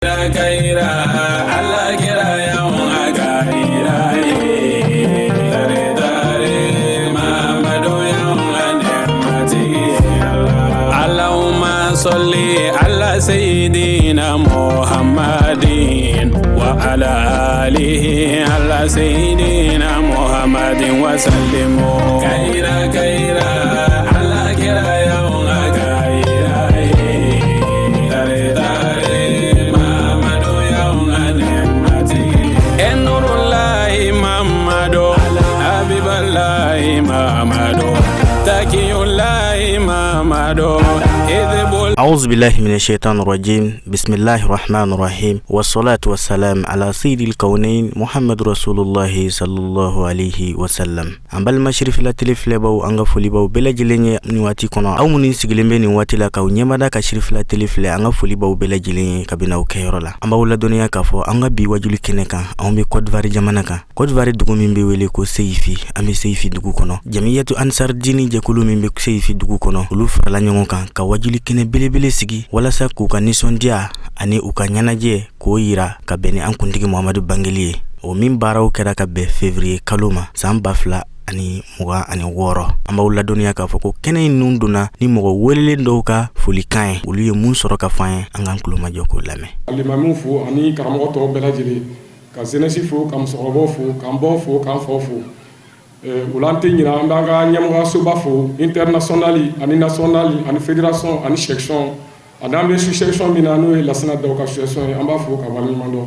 Ala kira Allahumma salli ala sayyidina Muhammadin wa ala alihi ala sayyidina Muhammadin wa sallim kayira kayira ala kira أعوذ بالله من الشيطان الرجيم بسم الله الرحمن الرحيم والصلاة والسلام على سيد الكونين محمد رسول الله صلى الله عليه وسلم. An balima Sirifila Télé filɛbaw, an ka foli b'aw bɛɛ lajɛlen ye nin waati kɔnɔ. Aw minnu sigilen bɛ nin waati la k'aw ɲɛmada ka Sirifila Télé filɛ, an ka foli b'aw bɛɛ lajɛlen ye kabini aw kɛyɔrɔ la. An b'aw ladɔnniya k'a fɔ an ka bi wajuli kɛnɛ kan, anw bɛ Côte d'Ivoire jamana kan, Côte d'Ivoire dugu min bɛ wele ko Seyifi. An bɛ Seyifi dugu kɔnɔ. Jamiyatu Ansar Dini jɛkulu min bɛ Seyifi dugu kɔnɔ, olu farala ɲɔgɔn kan ka wajuli kɛnɛ belebele sigi walasa k'u ka nisɔndiya ani u ka ɲɛnajɛ k'o yira ka bɛn ni an kuntigi Muhamadu bangeli ye, o min baaraw kɛra ka bɛn février kalo ma san 2026. An b'aw ladɔnniya k'a fɔ ko kɛnɛ in nun donna ni mɔgɔ welelen dɔw ka folikan ye. Olu ye mun sɔrɔ ka fɔ an ye, an k'an tulomajɔ k'o lamɛn. Alimamiw fo ani karamɔgɔ tɔw bɛɛ lajɛlen, ka jeunesse fo, ka musokɔrɔbaw fo, k'an baw fo, k'an faw fo. O la, an tɛ ɲinɛ, an b'an ka ɲɛmɔgɔsoba fo, international ani national ani fédération ani section, ani an bɛ sous section min na, n'o ye Lasina Daw ka section ye. An b'a fo ka waleɲuman dɔn,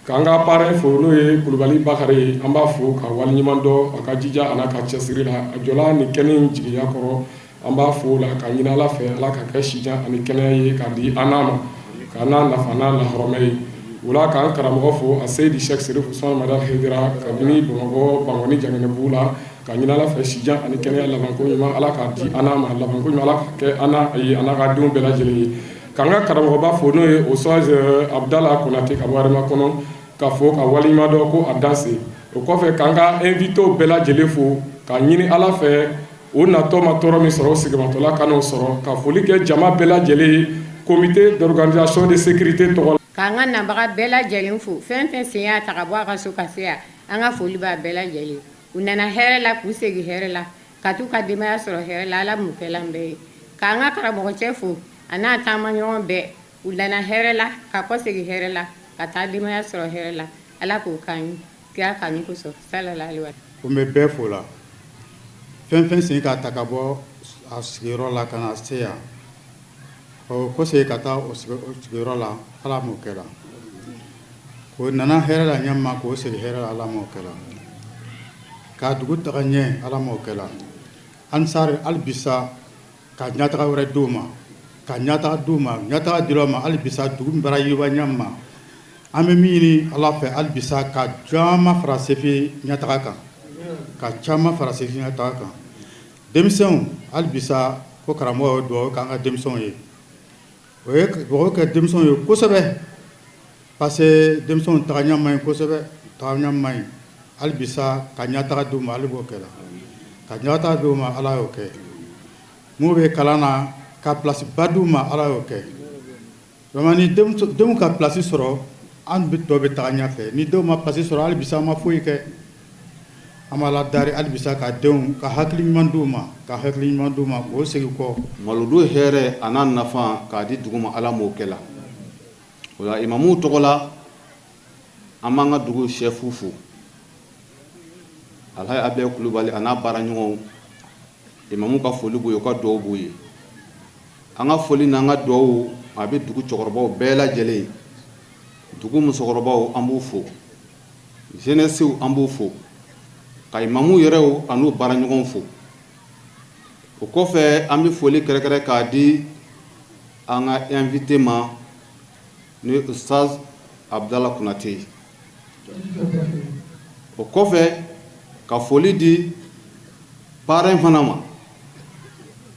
k'an ka parrain fo, n'o ye Kulubali Bakari ye. An b'a fo ka waleɲuman dɔn a ka jija a n'a ka cɛsiri la. A jɔla nin kɛnɛ in jigiya kɔrɔ. An b'a fo la ka ɲini Ala fɛ, Ala ka kɛ sijan ani kɛnɛya ye k'a di an n'a ma, k'a n'a nafa n'a lahɔrɔmɛ ye. O la, k'an karamɔgɔ fo, a Seyidi Sɛki Serifu Usumani Madani Hayidara, kabini Bamakɔ Bankɔni Janginɛbugu la, ka ɲini Ala fɛ, sijan ani kɛnɛya, labanko ɲuman, Ala k'a di an n'a ma, labanko ɲuman, Ala ka kɛ an n'a ye, a n'a ka denw bɛɛ lajɛlen ye. K'an ka karamɔgɔba fo, n'o ye Ustaz Abudala Konate ka bɔ Arima kɔnɔ, ka fo ka waleɲuman dɔn ko a danse. O kɔfɛ, k'an ka invitéw bɛɛ lajɛlen fo, ka ɲini Ala fɛ, o natɔ ma tɔɔrɔ min sɔrɔ, o sigimatɔla kan'o sɔrɔ. Ka foli kɛ jama bɛɛ lajɛlen ye, comité d'organisation de sécurité tɔgɔ la. K'an ka nabaga bɛɛ lajɛlen fo, fɛn fɛn sen y'a ta ka bɔ a ka so ka se yan, an ka foli b'a bɛɛ lajɛlen. U nana hɛrɛ la, k'u segin hɛrɛ la, ka t'u ka denbaya sɔrɔ hɛrɛ la. Ala m'u kɛla an bɛɛ ye. K'an ka karamɔgɔcɛ fo, a n'a taamaɲɔgɔn bɛɛ, u nana hɛrɛ la, ka kɔ segin hɛrɛ la, ka taa denbaya sɔrɔ hɛrɛ la. Ala k'o k'an ye kira kanu kosɔn, sallallahu alaihi wa. Ko n bɛ bɛɛ fo la, fɛn fɛn sen k'a ta ka bɔ a sigiyɔrɔ la ka na se yan, o ko segin ka taa o sigiyɔrɔ la, Ala m'o kɛ la. K'o nana hɛrɛ la ɲɛ ma, k'o segin hɛrɛ la, Ala m'o kɛ la. K'a dugu taga ɲɛ, Ala m'o kɛ la. Ansari hali bisa ka ɲɛtaga wɛrɛ d'u ma, ka ɲɛtaga d'u ma, ɲɛtaga dir'u ma hali bisa. Dugu min bara yiriwa ɲɛ ma, an bɛ min ɲini Ala fɛ hali bisa, ka caman fara Sefi ɲɛtaga kan, ka caman fara Sefi ɲɛtaga kan. Denmisɛnw hali bisa, ko karamɔgɔ ye dugawu k'an ka denmisɛnw ye, o ye dugawu kɛ denmisɛnw ye kosɛbɛ, parce que denmisɛnw tagaɲɛ man ɲi kosɛbɛ, tagaɲɛ man ɲi. Hali bisa ka ɲɛtaga d'u ma, hali b'o kɛ la, ka ɲɛtaga d'u ma, Ala y'o kɛ. M'u bɛ kalan na, ka place ba d'u ma, Ala y'o kɛ. Vraiment, ni denw ka place sɔrɔ, an bɛ tɔ bɛ taga ɲɛfɛ. Ni denw ma place sɔrɔ, hali bisa an ma foyi kɛ. An b'Ala dari hali bisa ka denw ka hakili ɲuman d'u ma, ka hakili ɲuman d'u ma, k'o segin kɔ. Malodo hɛrɛ a n'a nafa k'a di dugu ma, Ala m'o kɛ la. O la, imamuw tɔgɔ la, an b'an ka dugu sɛfu fo, Alhaji Abdulayi Kulubali a n'a baaraɲɔgɔnw. Imamu ka foli b'u ye, u ka duwawu b'u ye. An ka foli n'an ka duwawu a bɛ dugu cɛkɔrɔbaw bɛɛ lajɛlen, dugu musokɔrɔbaw, an b'u fo, jeunesse an b'u fo, ka imamu yɛrɛw an'u baaraɲɔgɔnw fo. O kɔfɛ, an bɛ foli kɛrɛkɛrɛ k'a di an ka invité ma, n'o ye Ustaz Abdala Konate ye. O kɔfɛ, ka foli di parrain fana ma,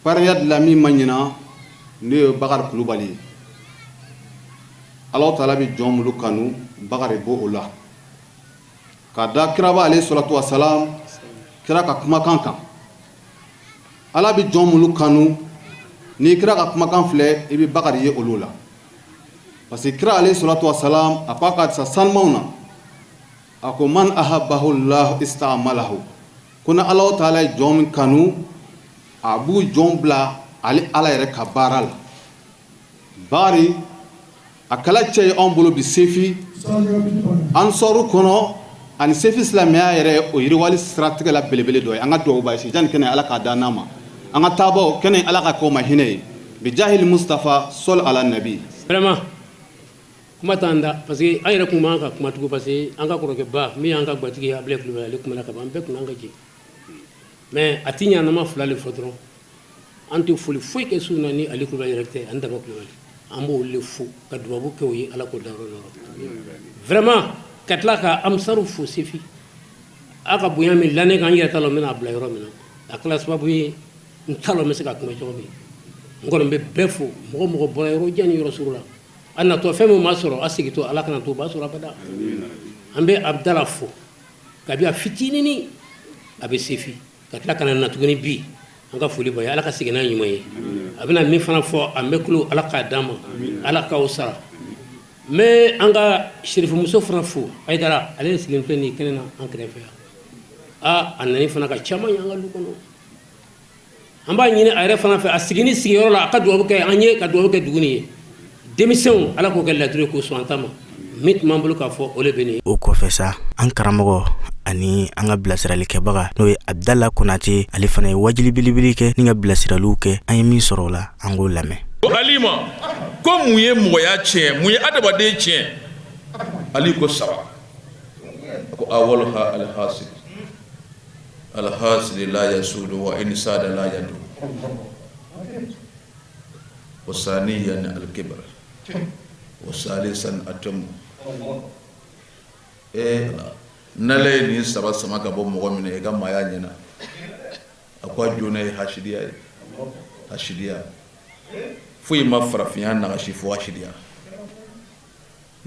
parrain dilan min ma ɲina, n'o ye Bakari Kulubali ye. Ala taala bɛ jɔn bolo kanu, Bakari b'o o la, ka da kiraba ale salatu wasalam, kira ka kumakan kan. Ala bɛ jɔn minnu kanu, n'i kira ka kumakan filɛ, i bɛ Bakari ye olu la. Parce que kira alayhi salatu wasalam a ko a ka hadisa sanumanw na, a ko man ahabbahu llahu istamalahu, ko ni Alahu taala ye jɔn min kanu, a b'u jɔn bila ale Ala yɛrɛ ka baara la. Bari a kɛla cɛ ye anw bolo bi Sefi ansɔru kɔnɔ ani Sefi silamɛya yɛrɛ, o yiriwali siratigɛ la belebele dɔ ye. An ka dugawu b'a ye sijan kɛnɛ, Ala k'a dan n'a ma. An ka taabaw kɛnɛ, Ala ka k'o ma hinɛ ye. Bijahil Mustafa sɔli ala nabi. Vraiment, kuma t'an da, parce que an yɛrɛ kun man ka kuma tugun, parce que an ka kɔrɔkɛ ba min y'an ka gatigi ye, Abulayi Kulubali, ale kumana ka ban, an bɛɛ kun an ka jɛ. Mais a ti ɲanama fila le fɔ dɔrɔn. An tɛ foli foyi kɛ su na ni Ali Kulubali yɛrɛ tɛ, ani Daba Kulubali. An b'olu le fo ka dubabu kɛ u ye, Ala k'o dayɔrɔ nɔrɔ. Vraiment, ka tila ka Ansaru fo Sefi, a ka bonya min lannen kan, an yɛrɛ t'a lɔn n bɛna a bila yɔrɔ min na. A kɛla sababu ye, n t'a lɔn n bɛ se ka kuma cogo min. N kɔni bɛ bɛɛ fo, mɔgɔ mɔgɔ bɔra yɔrɔ jan ni yɔrɔ surun la, a natɔ fɛn min ma sɔrɔ, a segintɔ, Ala kana to b'a sɔrɔ abada. An bɛ Abudala fo kabi a fitinini a bɛ Sefi, ka tila ka na tuguni bi. An ka foli b'a ye, Ala ka segin n'a ɲuman ye. A bɛna min fana fɔ an bɛ tulo, Ala k'a d'an ma, Ala k'aw sara. N bɛ an ka serifumuso fana fo, Ayidara, ale de sigilen filɛ nin kɛnɛ na an kɛrɛfɛ yan. Aa, a nani fana ka caman ye an ka du kɔnɔ. An b'a ɲini a yɛrɛ fana fɛ, a sigini sigiyɔrɔ la, a ka dugawu kɛ an ye, ka dugawu kɛ dugu nin ye. Denmisɛnw, Ala k'o kɛ ladiri k'o sɔn an ta ma. Min tun b'an bolo k'a fɔ, o de bɛ nin. O kɔfɛ sa, an karamɔgɔ ani an ka bilasiralikɛbaga, n'o ye Abudala Konate, ale fana ye wajuli belebele kɛ ni ka bilasiraliw kɛ. An ye min sɔrɔ o la, an k'o lamɛn. Ko Ali ma ko mun ye mɔgɔya tiɲɛ, mun ye adamaden tiɲɛ? Ali ko saba. A ko awaluha alhasid, alhasid la yasudu wa in sada la yadu, wa saniyan alkibr, wa salisan atamu. Ee, n'Ala ye nin saba sama ka bɔ mɔgɔ min na, i ka maaya ɲɛna. A ko a joona ye hasidiya ye. Hasidiya foyi ma farafinya nagasi fo hasidiya.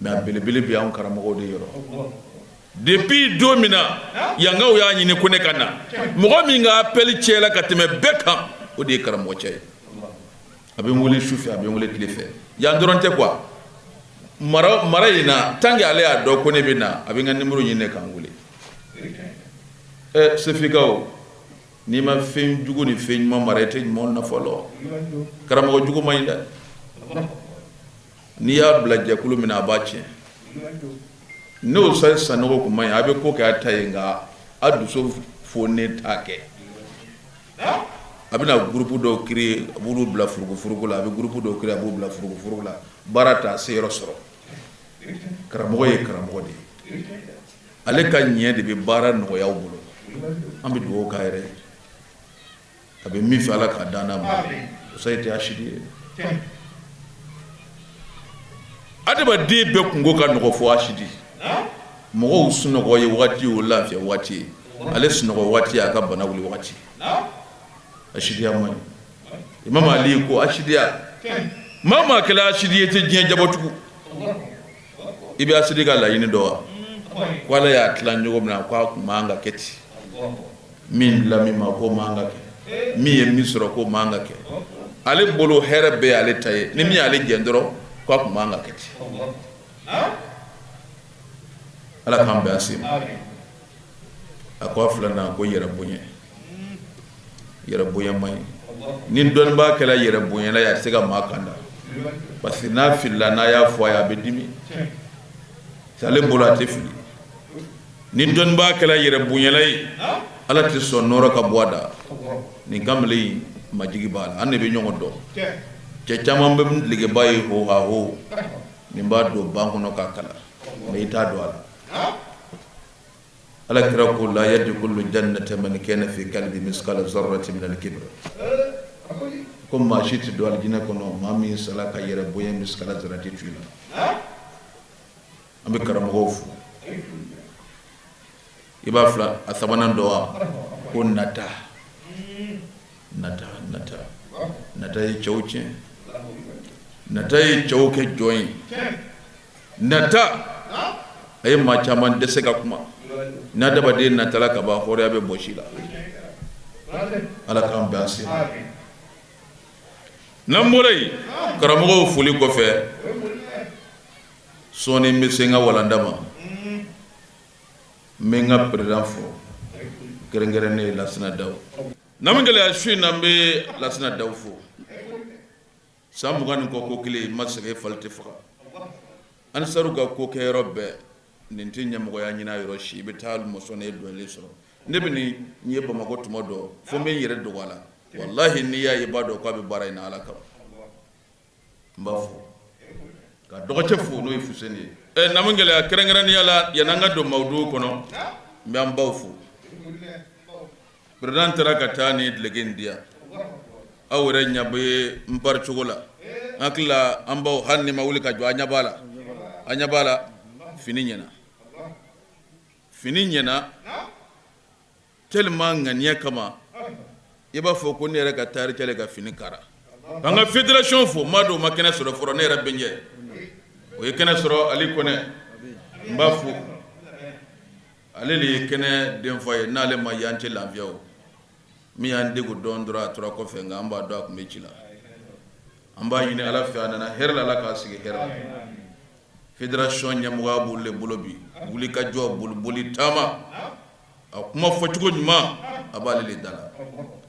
Mais a belebele bɛ anw karamɔgɔw de yɔrɔ. Depuis don min na yankaw y'a ɲini ko ne ka na, mɔgɔ min ka appel cɛla ka tɛmɛ bɛɛ kan, o de ye karamɔgɔ cɛ ye. A bɛ n wele su fɛ, a bɛ n wele tile fɛ. Yan dɔrɔn tɛ quoi, mara mara in na, tant que ale y'a dɔn ko ne bɛ na, a bɛ n ka numéro ɲini ne k'an wele. Ɛ, sefikaw, n'i ma fɛn jugu ni fɛn ɲuman mara, i tɛ ɲuman nafa lɔn. Karamɔgɔ jugu man ɲi dɛ. N'i y'a bila jɛkulu min na, a b'a tiɲɛ. N'o sa Sanogo kun man ɲi, a bɛ ko kɛ a ta ye, nka a dusu fo ne t'a kɛ. A bɛna groupe dɔw créer, a b'olu bila furugufurugu la. A bɛ groupe dɔw créer, a b'u bila furugufurugu la. Baara t'a se yɔrɔ sɔrɔ. Karamɔgɔ ye karamɔgɔ de ye, ale ka ɲɛ de bɛ baara nɔgɔya bolo. An bɛ dugawu k'a yɛrɛ ye, a bɛ min fɛ, Ala k'a dan n'a ma. O sa tɛ asidi ye. Adamaden bɛɛ kunko ka nɔgɔ fo asidi. Mɔgɔw sunɔgɔ ye waati o lafiya waati ye, ale sunɔgɔ waati a ka bana wuli waati. Asidiya man ɲi. Imam Ali ko asidiya, maa maa kɛla asidi ye, tɛ diɲɛ jabɔtugu. I bɛ asidi ka laɲini dɔn wa? Ko Ala y'a tilan cogo min na, ko a kun man ka kɛ ten. Min dila min ma, ko man ka kɛ. Min ye min sɔrɔ, ko man ka kɛ. Ale bolo hɛrɛ bɛɛ y'ale ta ye. Ni min y'ale jɛn dɔrɔn, ko a kun man ka kɛ ten. Ala k'an bɛn a sen ma. A ko a filanan ko yɛrɛ bonya. Yɛrɛ bonya man ɲi. Ni dɔnnibaa kɛra yɛrɛ bonyala ye, a tɛ se ka maa kan da, parce que n'a filila, n'a y'a fɔ a ye, a bɛ dimi. Ale bolo a tɛ fili. Ni dɔnnibaa kɛra yɛrɛ bonyala ye, Ala tɛ sɔn nɔɔrɔ ka bɔ a da. Nin kamalen in majigi b'a la, an de bɛ ɲɔgɔn dɔn. Cɛ caman bɛ dulokiba ye ho ha ho, nin b'a don ban kɔnɔ k'a kala, mais i t'a don a la. Ala kira ko la yadkhulu jannata man kana fi qalbi misqala zarrati min al-kibr, ko maa si tɛ don alijinɛ kɔnɔ, maa min sala ka yɛrɛ bonya miskala zarati to i la. An bɛ karamɔgɔw fo. I b'a fila a sabanan dɔn wa? Ko nata, nata, nata. Nata ye cɛw tiɲɛ, nata ye cɛw kɛ jɔn ye. Nata a ye maa caman dɛsɛ ka kuma. N'adamaden natala ka ban, hɔrɔnya bɛ bɔsi la. Ala k'an bɛn a sen. N'an bɔra yen, karamɔgɔw foli kɔfɛ. Sɔɔni n bɛ se n ka walanda ma, n bɛ n ka président fo kɛrɛnkɛrɛnnen ye Lasina Daw. Namu gɛlɛya su in na, n bɛ Lasina Daw fo. San 20 ni kɔ ko kelen i ma sɛgɛn fali tɛ faga. Ansaru ka ko kɛ yɔrɔ bɛɛ, nin tɛ ɲɛmɔgɔya ɲini a yɔrɔ si. I bɛ taa mɔsɔn e dɔnlen sɔrɔ. Ne bɛ nin ye Bamakɔ tuma dɔ fo n bɛ n yɛrɛ dogo a la. Walahi n'i y'a ye i b'a dɔn k'a bɛ baara in na Ala kama. N b'a fo ka dɔgɔcɛ fo n'o ye Fuseni ye. Ɛ namu gɛlɛya kɛrɛnkɛrɛnnenya la, yan'an ka don mawudu kɔnɔ, n bɛ an baw fo. Président taara ka taa ni duloki in di yan, aw yɛrɛ ɲɛ bɛ n pari cogo la. N hakili la an baw, hali ni ma wuli ka jɔ, an ɲɛ b'a la, an ɲɛ b'a la. Fini ɲɛna, fini ɲɛna tellement ŋaniya kama, i b'a fɔ ko ne yɛrɛ ka tailleur cɛ ka fini kara. An ka fédération fo, maa dɔw ma kɛnɛ sɔrɔ fɔlɔ, ne yɛrɛ bɛnkɛ o ye kɛnɛ sɔrɔ, Ali Kɔnɛ, n b'a fo. Ale de ye kɛnɛ denfa ye, n'ale ma yan tɛ lafiya. O min y'an degun dɔn dɔrɔn, a tora kɔfɛ, nka an b'a dɔn a tun bɛ ci la. An b'a ɲini Ala fɛ, a nana hɛrɛ la, Ala k'a sigi hɛrɛ la. Fédération ɲɛmɔgɔya b'olu de bolo bi. Wuli ka jɔ, boliboli, taama, a kuma fɔcogo ɲuman, a b'ale de da la.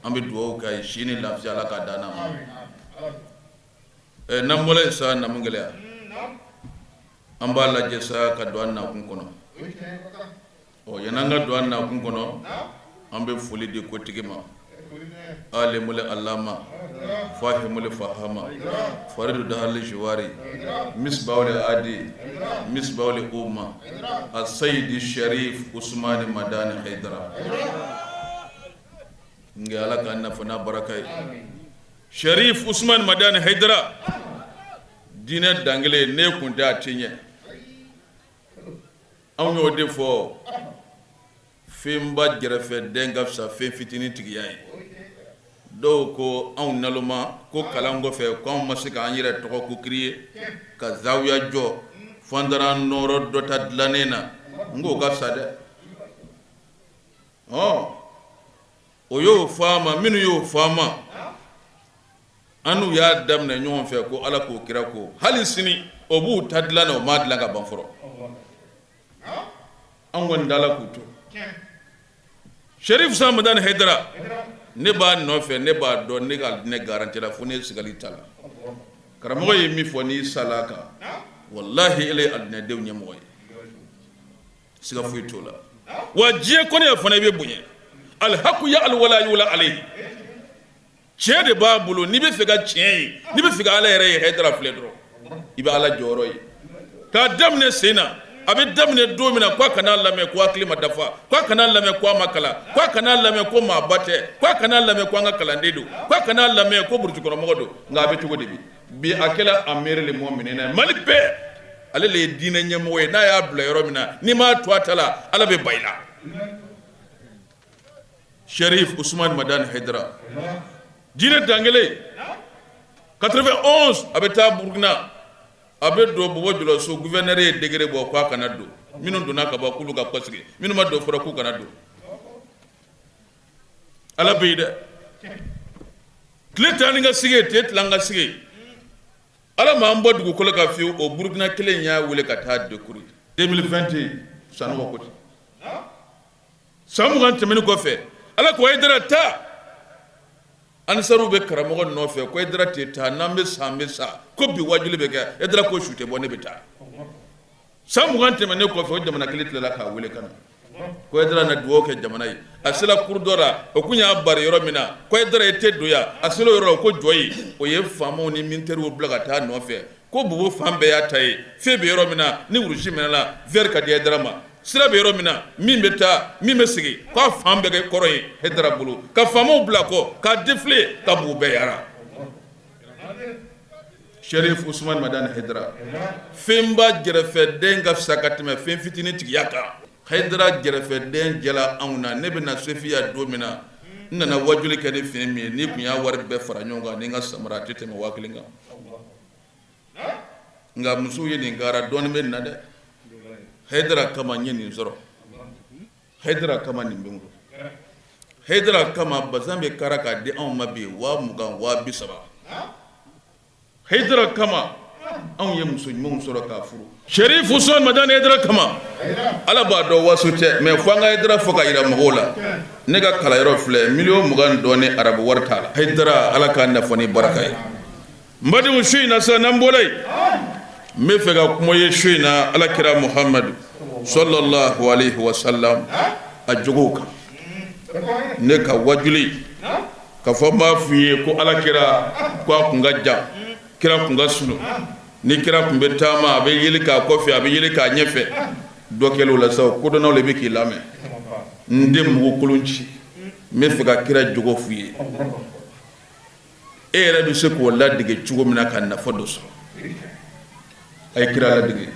An bɛ dugawu k'a ye, si ni lafiya, Ala k'a d'an ma. N'an bɔra yen sa, namu gɛlɛya, an b'a lajɛ sa ka don an nakun kɔnɔ. Ɔ, yan'an ka don an nakun kɔnɔ, an bɛ foli di kotigi ma, alimul alama, fahimul fahama, faridu dahali jiwari, misbawul adi, misbawul umma, asayidi Sharif Usumani Madani Hayidara. Nka Ala k'an nafa n'a baraka ye. Sharif Usumani Madani Hayidara, diinɛ dankelen ne kun tɛ a tɛ ɲɛ. Anw y'o de fɔ, fɛnba jɛrɛfɛ den ka fisa fɛn fitinin tigiya ye. Dɔw ko anw naloma, ko kalan kɔfɛ ko anw ma se k'an yɛrɛ tɔgɔ ko créer ka zawiya jɔ, fo an taara nɔrɔ dɔ ta dilannen na. N k'o ka fisa dɛ. Ɔ, o y'o fɔ a ma, minnu y'o fɔ a ma, an n'u y'a daminɛ ɲɔgɔn fɛ ko Ala k'o kira ko, hali sini o b'u ta dilan na, o m'a dilan ka ban fɔlɔ. An kɔni da la k'u to. Sherif Usumani Madani Hayidara, ne b'a nɔfɛ, ne b'a dɔn, ne ka ne garanti la fo ne sigali t'a la. Karamɔgɔ ye min fɔ, n'i sala a kan, walahi ele ye alijinɛdenw ɲɛmɔgɔ ye, siga foyi t'o la. Wa diɲɛ kɔnɔ yan fana, i bɛ bonya. Alihaku ya aliwala yula ale tiɲɛ de b'a bolo. N'i bɛ fɛ ka tiɲɛ ye, n'i bɛ fɛ ka Ala yɛrɛ ye, Hayidara filɛ dɔrɔn, i bɛ Ala jɔyɔrɔ ye. K'a daminɛ sen na, a bɛ daminɛ don min na, ko a kana lamɛn ko hakili ma dafa, ko a kana lamɛn ko a ma kalan, ko a kana lamɛn ko maaba tɛ, ko a kana lamɛn ko an ka kalanden don, ko a kana lamɛn ko burusikɔnɔmɔgɔ don. Nka a bɛ cogo di bi? Bi a kɛla amiri le mɔminina Mali bɛɛ, ale le ye diinɛ ɲɛmɔgɔ ye. N'a y'a bila yɔrɔ min na, n'i m'a to a ta la, Ala bɛ ban i la. Sherif Usumani Madani Hayidara, diinɛ dankelen. 91, a bɛ taa Burukina, a bɛ don Bobo Julaso, gouverneur ye décret bɔ k'a kana don. Minnu donna ka ban, k'olu ka kɔsegin, minnu ma don fɔlɔ, k'u kana don. Ala bɛ yen dɛ. Tile taa ni ka segin, tile tila ka segin, Ala m'an bɔ dugukolo kan fiyewu. O Burukina kelen y'a wele ka taa décorer 2021. Sanogo ko ten, san 20 tɛmɛnen kɔfɛ, Ala ko Hayidara taa. Ansaruw bɛ karamɔgɔ nɔfɛ ko Hayidara tɛ taa, n'an bɛ sa, an bɛ sa, ko bi wajuli bɛ kɛ. Hayidara ko su tɛ bɔ, ne bɛ taa. San 20 tɛmɛnen kɔfɛ, o jamana kelen tilala k'a wele ka na ko Hayidara na dugawu kɛ jamana ye. A sera cour dɔ la, o kun y'a bari yɔrɔ min na ko Hayidara i tɛ don yan, a sera o yɔrɔ la, o ko jɔ yen. O ye faamaw ni militairew bila ka taa nɔfɛ ko Bobo fan bɛɛ y'a ta ye. Feu bɛ yɔrɔ min na, ni rouge minɛna, vert ka di Hayidara ma. Sira bɛ yɔrɔ min na, min bɛ taa, min bɛ segin, k'a fan bɛɛ kɛ kɔrɔ ye Hayidara bolo. Ka faamaw bila kɔ k'a défiler ka bugu bɛɛ yara. Sherif Usumani Madani Hayidara, fɛnba jɛrɛfɛden ka fisa ka tɛmɛ fɛn fitinin tigiya kan. Hayidara jɛrɛfɛden jɛla anw na. Ne bɛ na Sefiya don min na, n nana wajuli kɛ ni fini min ye, n'i tun y'a wari bɛɛ fara ɲɔgɔn kan ni n ka samara, a tɛ tɛmɛ 1000 kan. Nka musow ye nin gara dɔɔnin bɛ nin na dɛ. Hayidara kama n ye nin sɔrɔ, Hayidara kama nin bɛ n bolo, Hayidara kama bazin bɛ kara k'a di anw ma bi 20,000, 30,000. Hayidara kama. Anw ye muso ɲumanw sɔrɔ k'a furu. Sherif Usman Madani Hayidara kama, Ala b'a dɔn waso tɛ, mais fo an ka Hayidara fɔ ka yira mɔgɔw la. Ne ka kalanyɔrɔ filɛ, 20 miliyɔn dɔɔni arabu wari t'a la. Hayidara, Ala k'an nafa ni baraka ye. N badenw, su in na sa, n'an bɔra yen, n bɛ fɛ ka kuma ye su in na Ala kira Muhamadu sallallahu alaihi wa sallam a jogow kan. Ne ka wajuli ka fɔ n b'a f'i ye ko Ala kira ko a kun ka jan, kira kun ka surun. Ni kira kun bɛ taama, a bɛ yeli k'a kɔfɛ, a bɛ yeli k'a ɲɛfɛ. Dɔ kɛlen o la sa, kodɔnnaw de bɛ k'i lamɛn. N tɛ mugu kolon ci, n bɛ fɛ ka kira jogo f'u ye. E yɛrɛ bɛ se k'o ladege cogo min na ka nafa dɔ sɔrɔ, a ye kira ladege.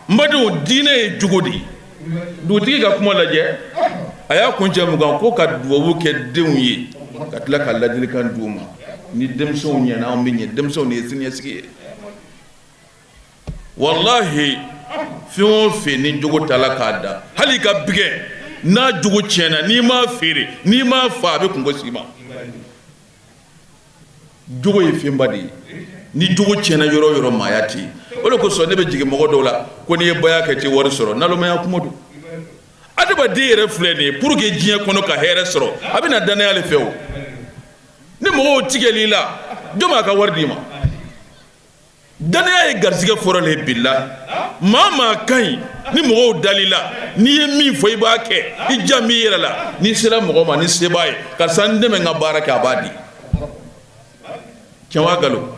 N badenw, diinɛ ye jogo de ye. Dugutigi ka kuma lajɛ, a y'a kuncɛ mun kan? Ko ka dubabu kɛ denw ye, ka tila ka ladilikan d'u ma. Ni denmisɛnw ɲɛna, anw bɛ ɲɛ. Denmisɛnw de ye siniɲɛsigi ye. Walahi, fɛn o fɛn ni jogo t'a la k'a da, hali i ka bigɛ n'a jogo tiɲɛna, n'i m'a feere, n'i m'a fa, a bɛ kunko s'i ma. Jogo ye fɛnba de ye. Ni jogo tiɲɛna yɔrɔ o yɔrɔ, maaya tɛ yen. O de kosɔn ne bɛ jigin mɔgɔ dɔw la ko n'i ye baya kɛ, tɛ wari sɔrɔ. Nalomaya kuma don. Adamaden yɛrɛ filɛ nin ye, pour que diɲɛ kɔnɔ ka hɛrɛ sɔrɔ, a bɛ na danaya de fɛ. O ni mɔgɔw tigɛl'i la, jɔn b'a ka wari d'i ma? Danaya ye garisɛgɛ fɔlɔ le ye. Bilahi, maa maa ka ɲi ni mɔgɔw dal'i la, n'i ye min fɔ i b'a kɛ, i jan b'i yɛrɛ la. N'i sera mɔgɔ ma ni se b'a ye, karisa n dɛmɛ n ka baara kɛ, a b'a di. Tiɲɛ wa nkalon?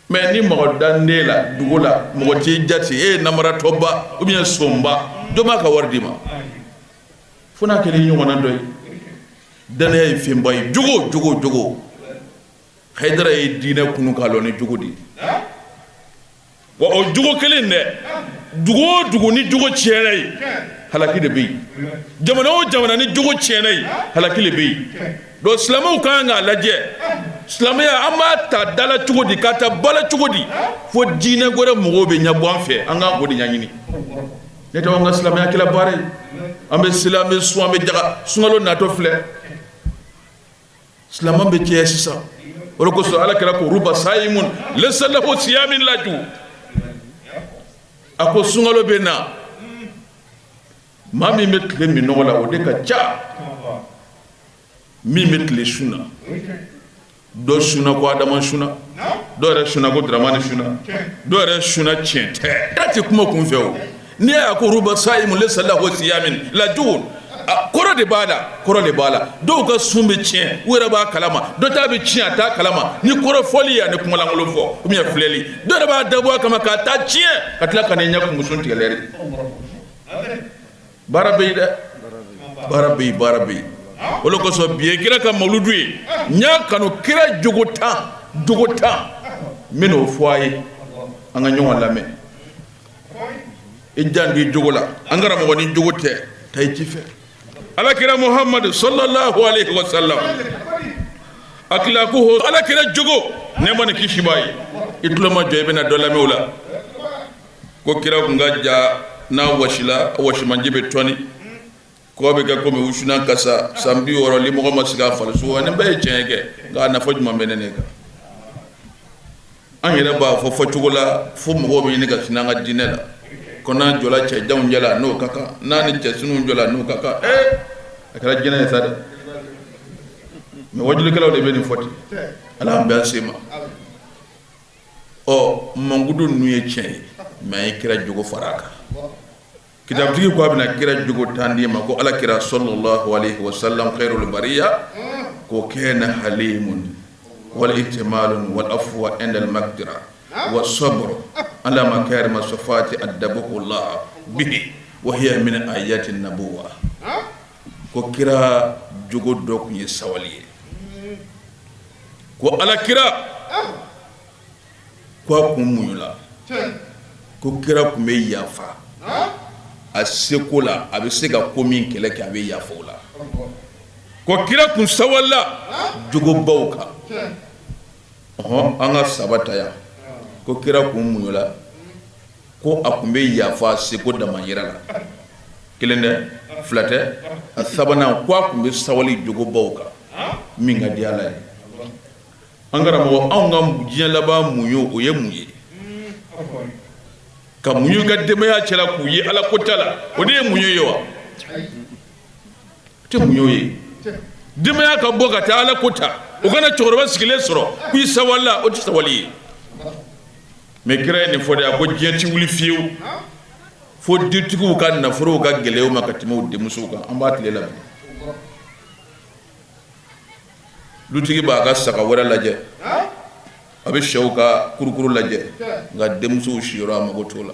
Mais ni mɔgɔ dan t'e la dugu la, mɔgɔ t'i jate, e ye namaratɔba ou bien sonba, jɔn b'a ka wari d'i ma? Fo n'a kɛra i ɲɔgɔnna dɔ ye. Danaya ye fɛnba ye. Jogo, jogo, jogo. Hayidara ye diinɛ kunu k'a lɔ ni jogo de ye. Wa o jogo kelen dɛ, dugu o dugu ni jogo tiɲɛna yen, halaki de bɛ yen. Jamana o jamana ni jogo tiɲɛna yen, halaki de bɛ yen. Donc silamɛw ka kan k'a lajɛ, silamɛya an b'a ta da la cogo di, k'a ta ba la cogo di, fo diinɛ wɛrɛ mɔgɔw bɛ ɲɛbɔ an fɛ. An k'an k'o de ɲɛɲini. Ne tɛ an ka silamɛya kɛla baara ye. An bɛ seli, an bɛ sun, an bɛ jaga. Sunkalo natɔ filɛ, silamɛ bɛ cɛya sisan. O de kosɔn Ala kira ko ruba sayimun laysa lahu siyamin laju. A ko sunkalo bɛ na, maa min bɛ tile minnɔgɔ la, o de ka ca min bɛ tile sun na. Dɔ sunna ko Adama sunna, dɔw yɛrɛ sunna ko Dramani sunna, dɔw yɛrɛ sunna tiɲɛ tɛ. Kira tɛ kuma kun fɛ. O n'i y'a ko ruba sayimun laysa lahu siyamin laju, kɔrɔ de b'a la, kɔrɔ de b'a la. Dɔw ka sun bɛ tiɲɛ, u yɛrɛ b'a kalama. Dɔ ta bɛ tiɲɛ, a t'a kalama. Ni kɔrɔ fɔli ye ani kumalankolon fɔ ou bien filɛli, dɔw yɛrɛ b'a dabɔ a kama k'a ta tiɲɛ, ka tila ka n'i ɲɛ kumu sun tigɛlɛ de. Baara bɛ yen dɛ, baara bɛ yen, baara bɛ yen. O de kosɔn bi ye kira ka mawuludu ye. N y'a kanu kira jogo 10, jogo 10, n bɛn'o fɔ a ye, an ka ɲɔgɔn lamɛn. I janto i jogo la, an karamɔgɔ. Ni jogo tɛ taa i ci fɛ. Ala kira Muhamadu sallallahu alaihi wa sallam, akhlaquhu, ala kira jogo, nɛɛma ni kisi b'a ye. I tulo ma jɔ, i bɛna dɔ lamɛn o la ko kira kun ka ja, n'a wasila, a wasimanji bɛ tɔni kɔ bɛ kɛ komi wusulan kasa. San 60 limɔgɔ ma sigi a farisogo. Nin bɛɛ ye tiɲɛ kɛ, nka a nafa jumɛn bɛ ne kan? An yɛrɛ b'a fɔ fɔcogo la fo mɔgɔw bɛ ɲini ka sini an ka diinɛ la ko n'an jɔla cɛ janw cɛla, n'o ka kan, n'a ni cɛ surunw jɔla, n'o ka kan. Ee, a kɛra jinɛ ye sa dɛ. Mais wajulikɛlaw de bɛ nin fɔ ten. Ala an bɛn se ma. Ɔ, mankutu ninnu ye tiɲɛ ye, mais an ye kira jogo fara a kan. Kitabutigi ko a bɛna kira jogo 10 d'i ma. Ko ala kira sallallahu alaihi wasallam khairul bariya, ko kana halimun wal ihtimalun wal afwa inda al maqdira wa sabr ala makarim sifati adabahu Allah bihi wa hiya min ayati nabuwa. Ko kira jogo dɔ tun ye sabali ye. Ko ala kira ko a kun muɲula. Ko kira tun bɛ yafa a seko la, a bɛ se ka ko min kɛlɛ kɛ, a bɛ yafa o la. Ko kira kun sawalila jogobaw kan. Ɔhɔn, an ka saba ta yan. Ko kira kun muɲula, ko a tun bɛ yafa seko damayira la. Kelen dɛ, fila tɛ. A sabanan, ko a tun bɛ sawali jogobaw kan min ka di Ala ye. An karamɔgɔ, anw ka diɲɛ laban muɲu, o ye mun ye? Ka muɲu ka denbaya cɛla k'u ye Ala kota la, o de ye muɲu ye wa? O tɛ muɲu ye. Denbaya ka bɔ ka taa Ala kota, o kana cɛkɔrɔba sigilen sɔrɔ k'i sawalila, o tɛ sawali ye. Mais kira ye nin fɔ de, a ko diɲɛ ti wuli fiyewu fo dutigiw ka nafolow ka gɛlɛya u ma ka tɛmɛ u denmusow kan. An b'a tile la bi. Dutigi b'a ka saga wɛrɛ lajɛ, a bɛ sɛw ka kurukuru lajɛ, nka denmusow siyɔrɔ a mago t'o la.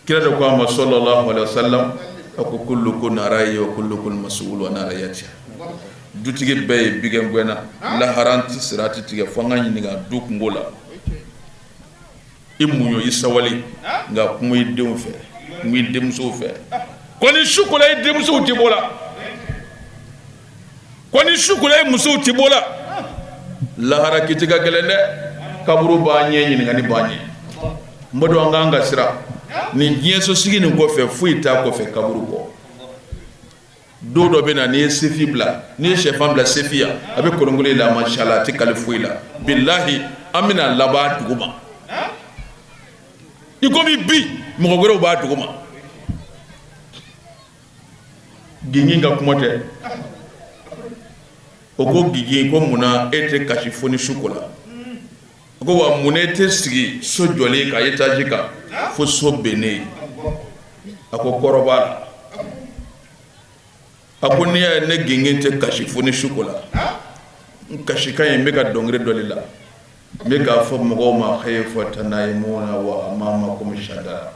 Kira de ko a ma sallallahu alaihi wasallam, a ko kullukum ra'i wa kullukum mas'ulun an ra'iyatihi. Dutigi bɛɛ ye bigɛngɛnna, lahara an tɛ sira tɛ tigɛ fo an ka ɲininka du kunko la. I muɲu, i sabali, nka kuma i denw fɛ, kuma i denmusow fɛ. Kɔni su kola i denmusow tɛ bɔ la, kɔni su kola i musow tɛ bɔ la. Lahara kiti ka gɛlɛn dɛ, kaburu b'an ɲɛ, ɲininkali b'an ɲɛ. N b'a dɔn an k'an ka siran nin diɲɛso sigi nin kɔfɛ, foyi t'a kɔfɛ kaburu kɔ. Don dɔ bɛ na, n'i ye sefi bila, n'i ye sɛfan bila sefi yan, a bɛ kolonkolon la, mashallah, a tɛ kali foyi la. Bilahi, an bɛna laban dugu ma i komi bi mɔgɔ wɛrɛw b'a dugu ma. Gingin ka kuma tɛ. O ko gingin ko munna e tɛ kasi fo ni su kola? A ko wa mun e tɛ sigi so jɔlen kan étage kan fo so bennen ye? A ko kɔrɔ b'a la. A ko n'i y'a ye ne gingin tɛ kasi fo ni su kola, n kasikan ye n bɛ ka dɔnkili dɔ de la, n bɛ k'a fɔ mɔgɔw ma kayfa tanamuna wa amamakum shadara.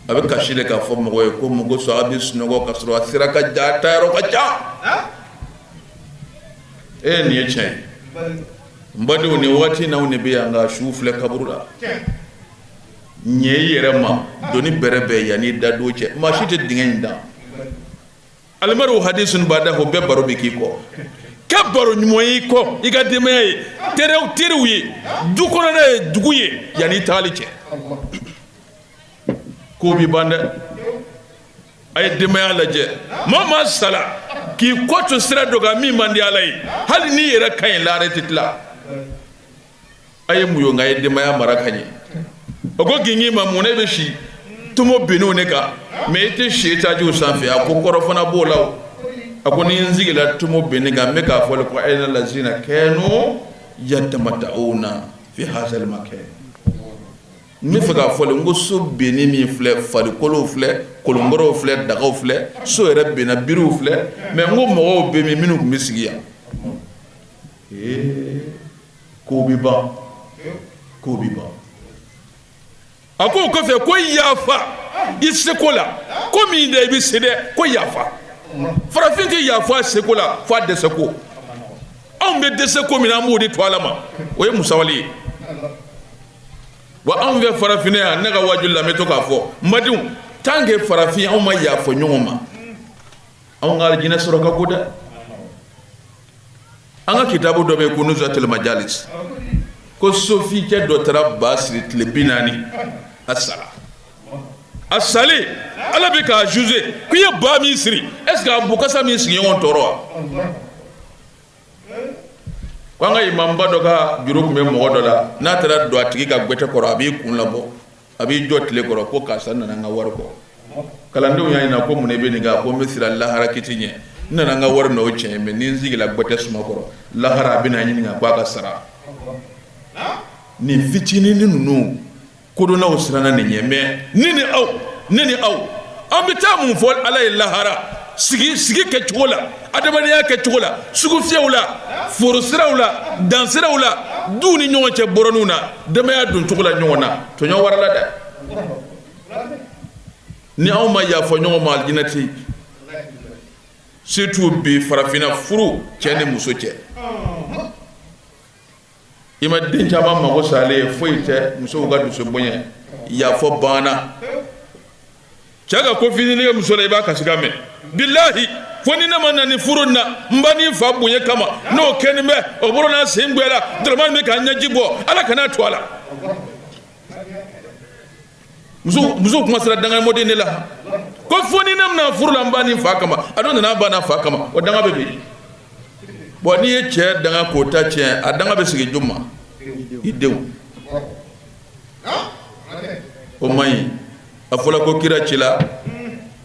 A bɛ kasi de k'a fɔ mɔgɔ ye ko mɔgɔ sɔn a bɛ sunɔgɔ ka sɔrɔ a sira ka jan, a taayɔrɔ ka ca. E, nin ye tiɲɛ ye, n badenw. Nin waati in, anw de bɛ yan nka su filɛ kaburu la. Ɲɛ i yɛrɛ ma, doni bɛrɛ bɛn yanni i da don cɛ. Maa si tɛ dingɛ in dan. Almaru hadisun badahu, bɛɛ baro bɛ k'i kɔ. Kɛ baro ɲuman y'i kɔ, i ka denbaya ye, teriw teriw ye, du kɔnɔna ye, dugu ye, yanni i tagali cɛ. Ko b'i ban dɛ. A ye denbaya lajɛ. Maa maa sala k'i kɔ to sira dɔ kan min man di Ala ye, hali n'i yɛrɛ ka ɲi, lahara tɛ tila. A ye muɲu, nka a ye denbaya mara ka ɲɛ. O ko gingin ma, mun na e bɛ si tomo binnenw ne kan, mais i tɛ si étagew sanfɛ? A ko kɔrɔ fana b'o la o. A ko ni n sigila tomo binnen kan, n bɛ k'a fɔ ko ayna lazina kanu yatamata'una fi hazal makan. N bɛ fɛ k'a fɔ n ko so binnen min filɛ, farikolow filɛ, kolonkɔrɔw filɛ, dagaw filɛ, so yɛrɛ binna, biriw filɛ, mais n ko mɔgɔw bɛ min minnu tun bɛ sigi yan. Ee, ko bɛ ban, ko bɛ ban. A ko o kɔfɛ ko yafa i seko la, ko min dɛ i bɛ se dɛ, ko yafa. Farafin tɛ yafa a seko la fo a dɛsɛ ko. Anw bɛ dɛsɛ ko min na, an b'o de to Ala ma, o ye musawale ye. Wa anw fɛ farafinna yan, ne ka waajuli la, n bɛ to k'a fɔ n badenw, tant que farafin anw ma yafa ɲɔgɔn ma, anw ka alijinɛ sɔrɔ ka go dɛ. An ka kitabu dɔ bɛ yen ko Nuzhatul Majalis, ko sofikɛ dɔ taara ba siri tile 40, a sara. A salen, Ala bɛ k'a juger ko i ye ba min siri, est ce que a bukasa min sigiɲɔgɔn tɔɔrɔ wa? Ko an ka imamba dɔ ka juru tun bɛ mɔgɔ dɔ la, n'a taara don a tigi ka gwɛtɛ kɔrɔ, a b'i kun labɔ, a b'i jɔ tile kɔrɔ ko karisa nana n ka wari kɔ. Kalandenw y'a ɲininka ko mun i bɛ nin kɛ? A ko n bɛ siran lahara kiti ɲɛ, n nana n ka wari nɔ, o tiɲɛ ye, mais ni n sigila gwɛtɛ suma kɔrɔ, lahara a bɛna ɲininka ko a ka sara. Nin fitinin ninnu, kodɔnnaw siranna nin ɲɛ, mais ne ni aw, ne ni aw, an bɛ taa mun fɔ Ala ye lahara? Sigi sigi kɛcogo la, adamadenya kɛcogo la, sugufiyɛw la, forosiraw la, dansiraw la, duw ni ɲɔgɔn cɛ bɔrɔninw na, denbaya doncogo la ɲɔgɔn na, tɔɲɔ warala dɛ. Ni anw ma yafa ɲɔgɔn ma, alijinɛ tɛ yen. Surtout bi farafinna, furu cɛ ni muso cɛ, i ma den caman mago salen ye, foyi tɛ musow ka dusu bonya, yafa banna. Cɛ ka ko fitinin kɛ muso la, i b'a kasikan mɛn. Bilahi, fo ni ne ma na ni furu na, n ba ni fa bonya kama, n'o kɛni bɛ o bolo n'a sen gbɛla, Dramani bɛ k'a ɲɛji bɔ. Ala kana to a la. Muso kuma sera dangamɔden de la ko fo ni ne bɛna furu la n ba ni fa kama, a dun nana ba n'a fa kama, o danga bɛ bin. Bon, n'i ye cɛ danga k'o ta tiɲɛ, a danga bɛ sigi jɔn ma? I denw. O man ɲi. A fɔla ko kira cila,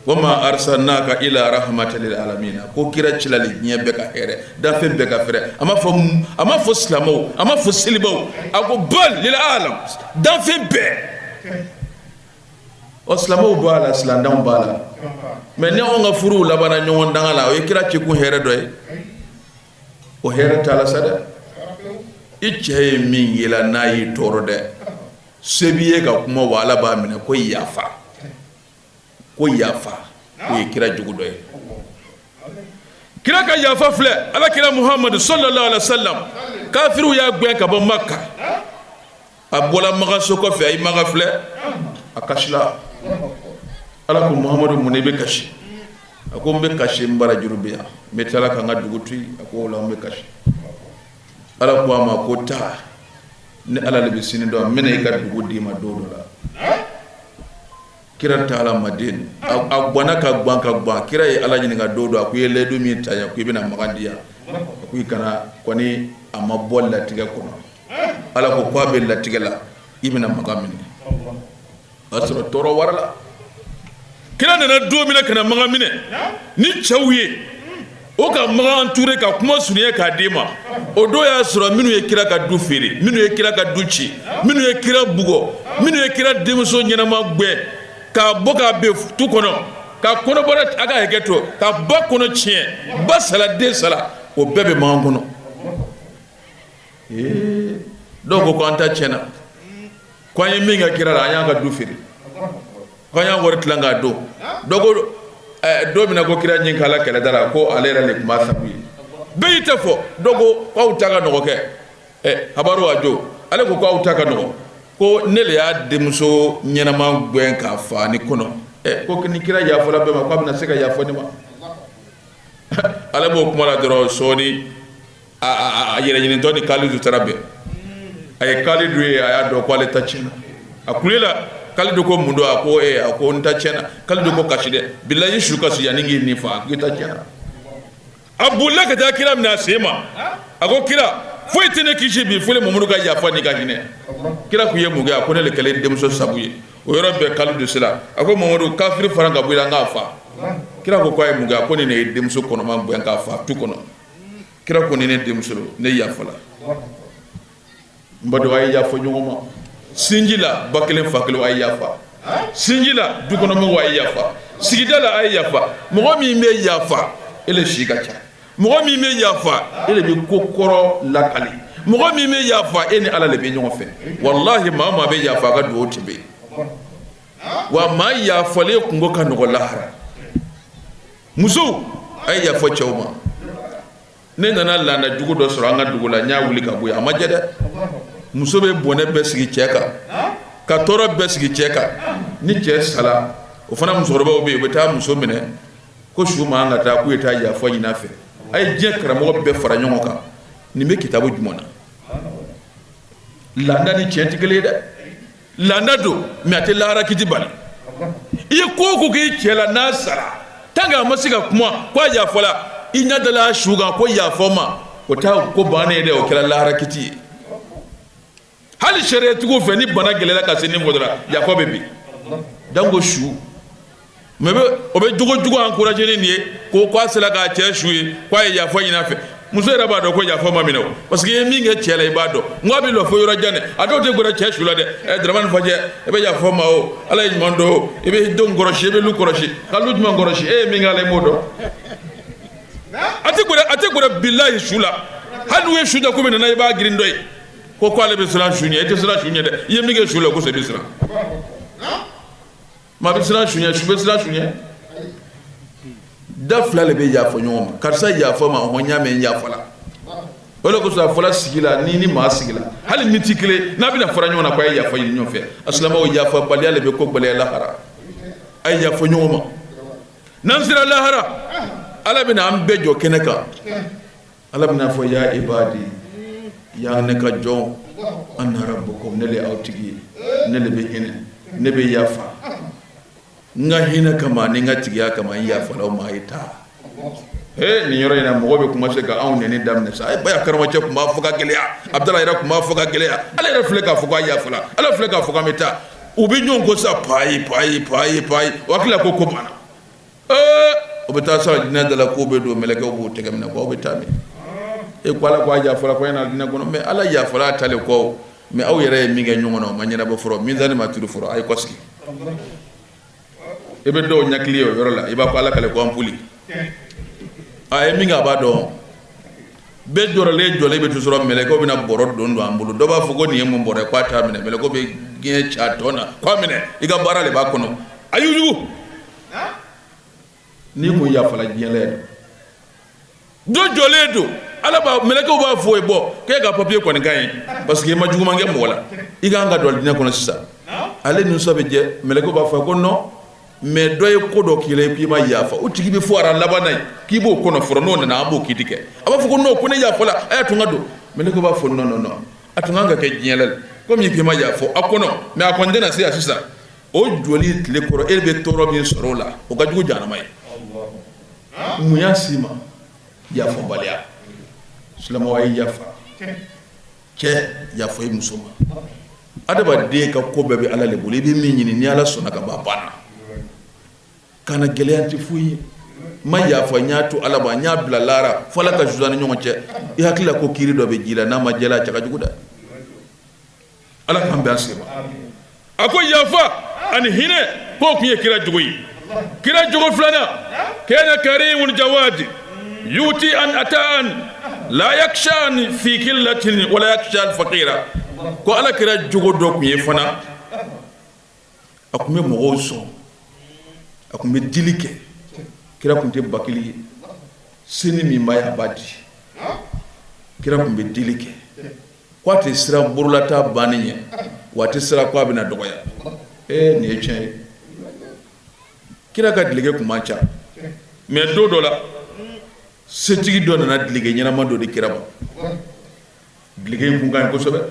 wama arsalnaka ila rahmatan lil alamin, ko kira cila le diɲɛ bɛɛ ka hɛrɛ, dafɛn bɛɛ ka fɛrɛ. A ma fɔ, a ma fɔ silamɛw, a ma fɔ selibaw, a ko bal lil alam, dafɛn bɛɛ. Ɔ, silamɛw b'a la, silamɛdanw b'a la. Mais ni anw ka furuw labanna ɲɔgɔn danga la, o ye kira cikun hɛrɛ dɔ ye? O hɛrɛ t'a la sa dɛ. I cɛ ye min y'i la, n'a y'i tɔɔrɔ dɛ, se b'i ye ka kuma, wa Ala b'a minɛ ko yafa, ko yafa. O ye kira jugu dɔ ye. Kira ka yafa filɛ. Ala kira Muhamadu sallallahu alaihi wa sallam, kafiriw y'a gɛn ka bɔ Maka. A bɔla Makan so kɔfɛ, a ye Makan filɛ, a kasila. Ala ko: Muhamadu, mun i bɛ kasi? A ko: n bɛ kasi, n barajuru bɛ yan, n bɛ taa ka n ka dugu to yen. A ko: o la n bɛ kasi. Ala ko a ma ko: taa, ni Ala de bɛ sini dɔn, n bɛna i ka dugu d'i ma don dɔ la. Kira taara Madina, a ganna ka gan ka gan. Kira ye Ala ɲininka don dɔ, a ko: i ye layidu min ta yan ko i bɛna Makan di yan, a ko i kana kɔni, a ma bɔ latigɛ kɔnɔ. Ala ko k'a bɛ latigɛ la, i bɛna Makan minɛ. O y'a sɔrɔ tɔɔrɔ wara la. Kira nana don min na ka na Makan minɛ ni cɛw ye, o ka Makan ture ka kuma surunya k'a d'i ma, o don y'a sɔrɔ minnu ye kira ka du feere, minnu ye kira ka du ci, minnu ye kira bugɔ, minnu ye kira denmuso ɲɛnama gbɛ k'a bɔ k'a bin tu kɔnɔ, ka kɔnɔbara, a ka hakɛ to, ka ba kɔnɔ tiɲɛ, ba sala, den sala, o bɛɛ bɛ Makan kɔnɔ. Ee, dɔw ko ko an ta tiɲɛna, ko an ye min kɛ kira la, an y'a ka du feere, ko an y'a wari tilan k'a don. Dɔw ko don min na ko kira ɲin k'ala kɛlɛda la, ko ale yɛrɛ de tun b'a sabu ye. Bɛɛ y'i ta fɔ. Dɔw ko k'aw ta ka nɔgɔ kɛ habaru a jo. Ale ko k'aw ta ka nɔgɔ, ko ne le y'a denmuso ɲɛnama gɛn k'a fa ni kɔnɔ. Ko ni kira yafala bɛɛ ma, k'a bɛna se ka yafa ne ma. Ale b'o kuma la dɔrɔn, sɔɔni a yɛrɛ ɲinitɔ ni Kalidu taara bɛn. A ye Kalidu ye, a y'a dɔn ko ale ta tiɲɛna. A kulela. Kalidu ko: mun don? A ko: ee, a ko n ta tiɲɛna. Kalidu ko: kasi dɛ, bilahi su kasi yanni k'i nin fa, k'i ta tiɲɛna. A bolila ka taa kira minɛ a sen ma. A ko: kira, foyi tɛ ne kisi bi fo Mamadu ka yafa n'i ka hinɛ. Kira k'u ye mun kɛ? A ko: ne le kɛlen denmuso sabu ye. O yɔrɔ bɛɛ Kalidu sera. A ko: Mamadu, kafiri fara ka bɔ i la, n k'a fa. Kira ko k'a ye mun kɛ? A ko: nin de ye denmuso kɔnɔma gɛn k'a fa tu kɔnɔ. Kira ko: ni ne denmuso don, ne yafala. N badenw, a ye yafa ɲɔgɔn ma. Sinji la, ba kelen fa kelen, a ye yafa. Sinji la, du kɔnɔ mɔgɔw, a ye yafa. Sigida la, a ye yafa. Mɔgɔ min bɛ yafa, e le si ka ca. Mɔgɔ min bɛ yafa, e de bɛ ko kɔrɔ lakali. Mɔgɔ min bɛ yafa, e ni Ala de bɛ ɲɔgɔn fɛ. Walahi, maa o maa bɛ yafa, a ka dugawu tɛ bɛ yen. Wa maa yafalen kungo ka nɔgɔ lahara. Musow, a ye yafa cɛw ma. Ne nana laada jugu dɔ sɔrɔ an ka dugu la, n y'a wuli ka bɔ yen. A ma jɛ dɛ. Muso bɛ bɔnɛ bɛɛ sigi cɛ kan, ka tɔɔrɔ bɛɛ sigi cɛ kan. Ni cɛ sala, o fana musokɔrɔbaw bɛ yen, u bɛ taa muso minɛ ko su man ka taa, k'u ye taa yafa ɲini a fɛ. A ye diɲɛ karamɔgɔ bɛɛ fara ɲɔgɔn kan, nin bɛ kitabu jumɛn na? Laada ni tiɲɛ tɛ kelen ye dɛ. Laada don, mais a tɛ lahara kiti bali. I ye ko o ko k'i cɛ la, n'a sara, tant que a ma se ka kuma ko a yafala, i ɲɛ dala su kan ko yafa ma, o t'a ko bannen ye dɛ. O kɛra lahara kiti ye. Hali sariyatigiw fɛ, ni bana gɛlɛyara ka se nin fɔ dɔrɔn, yafa bɛ bin. Donc su mais bɛ o bɛ jogo jugu encouragé ni nin ye, ko k'a sera k'a cɛ su ye, k'a ye yafa ɲini a fɛ. Muso yɛrɛ b'a dɔn ko yafa ma minɛ o, parce que i ye min kɛ cɛ la, i b'a dɔn. N ko a bɛ lɔ fo yɔrɔ jan dɛ. A dɔw tɛ gbɛrɛ cɛ su la dɛ. Ɛ, Dramane Fajɛ, i bɛ yafa ma o, Ala ye ɲuman dɔn o, i bɛ denw kɔlɔsi, i bɛ lu kɔlɔsi, ka lu jumɛn kɔlɔsi? E ye min k'a la, i m'o dɔn. A tɛ gbɛrɛ, a tɛ gbɛrɛ bilahi su la. Hali n'u ye su da ko min nana, i b'a girin dɔ ye ko k'ale bɛ siran su ɲɛ. E tɛ siran su ɲɛ dɛ. I ye min kɛ su la, ko i bɛ siran. Maa bɛ siran su ɲɛ, su bɛ siran su ɲɛ. Da fila de bɛ yafa ɲɔgɔn ma. Karisa, yafa ma. Hɔn, y'a mɛn, yafa la. O de kosɔn a fɔla sigi la, ni maa sigi la, hali miniti kelen n'a bɛna fara ɲɔgɔn na, ko a ye yafa ɲini ɲɔgɔn fɛ. A silamɛw, yafabaliya de bɛ ko gɛlɛya lahara. A ye yafa ɲɔgɔn ma. N'an sera lahara, Ala bɛna an bɛɛ jɔ kɛnɛ kan. Ala bɛna fɔ: ya ibadi, ya ne ka jɔn, ana rabbukum, ne le aw tigi ye, ne le bɛ hinɛ, ne bɛ yafa. N ka hinɛ kama ni n ka tigiya kama, n yafala aw ma, a ye taa. He, nin yɔrɔ in na mɔgɔ bɛ commencer ka anw nɛni daminɛ sa. Ayi, baya karamɔgɔcɛ tun b'a fɔ ka gɛlɛya, Abudala yɛrɛ tun b'a fɔ ka gɛlɛya, ala yɛrɛ filɛ k'a fɔ k'a yafala, ala filɛ k'a fɔ k'an bɛ taa. U bɛ ɲɔgɔn ko sa, payi payi payi payi, o hakili la ko ko banna. Ee, o bɛ taa sɔrɔ jinɛ da la, k'o bɛ don, mɛlɛkɛw b'o tɛgɛ minɛ ko aw bɛ taa min? E ko ala ko a yafala, ko a na jinɛ kɔnɔ, mais ala yafala a talen kɔ, mais aw yɛrɛ ye min kɛ ɲɔgɔn na, o ma ɲɛnabɔ fɔlɔ, mizani ma turu fɔlɔ, a ye kɔsigi. I bɛ dɔw ɲakili ye o yɔrɔ la, i b'a fɔ ala kale ko an puli a ye min kɛ, a b'a dɔn. Bɛɛ jɔrɔlen jɔlen bɛ to sɔrɔ, mɛlɛkɛw bɛna bɔrɔ don don an bolo. Dɔ b'a fɔ ko nin ye mun bɔrɔ ye, k'a t'a minɛ. Mɛlɛkɛw bɛ diɲɛ ca tɔ na k'a minɛ, i ka baara de b'a kɔnɔ. A yugu n'i kun yafala diɲɛ la yɛrɛ, dɔ jɔlen don, ala b'a mɛlɛkɛw b'a fɔ ye, bɔ k'e ka papiye kɔni ka ɲi parce que i ma juguman kɛ mɔgɔ la, i kan ka don alijinɛ kɔnɔ sisan. Ale nisɔn bɛ jɛ, mɛlɛkɛw b'a fɔ ko non, mais dɔ ye ko dɔ k'i la k'i ma yafa, o tigi bɛ fɔ ara laban na ye k'i b'o kɔnɔ fɔlɔ, n'o nana an b'o kiti kɛ. A b'a fɔ ko non, ko ne yafala, a y'a to n ka don. Mɛlɛkɛw b'a fɔ non non non, a tun kan ka kɛ diɲɛ la komi k'i ma yafa a kɔnɔ, mais a kɔni tɛna se yan sisan. O joli tile kɔrɔ, e bɛ tɔɔrɔ min sɔrɔ o la, o ka jugu jahanama ye. Mun y'a s'i ma? Yafabaliya. Silamɛw, a ye yafa. Cɛ, yafa i muso ma. Adamaden ka ko bɛɛ bɛ ala le bolo. I bɛ min ɲini, ni ala sɔnna ka ban, a banna. Kana gɛlɛya tɛ foyi ye. N ma yafa, n y'a to ala ma, n y'a bila lahara fo ala ka juger an ni ɲɔgɔn cɛ. I hakili la ko kiiri dɔ bɛ ji la, n'a ma jɛla, a cɛ ka jugu dɛ. Ala k'an bɛn se ma. A ko yafa ani hinɛ, k'o tun ye kira jogo ye. Kira jogo filanan, kana karimul jawadi yuti an atan la yaksha fi killatin wala yaksha al faqira. Ko ala kira jogo dɔ tun ye fana, a tun bɛ mɔgɔw sɔn, a tun bɛ dili kɛ. Kira tun tɛ bakili ye, seni min b'a ye a b'a di. Kira tun bɛ dili kɛ, ko a tɛ siran bololata banni ɲɛ, wa a tɛ siran ko a bɛna dɔgɔya. Ee, nin ye tiɲɛ ye. Kira ka dileke tun man ca, mais don dɔ la, setigi dɔ nana dileke ɲɛnama dɔ di kira ma. Dileke in kun ka ɲi kosɛbɛ.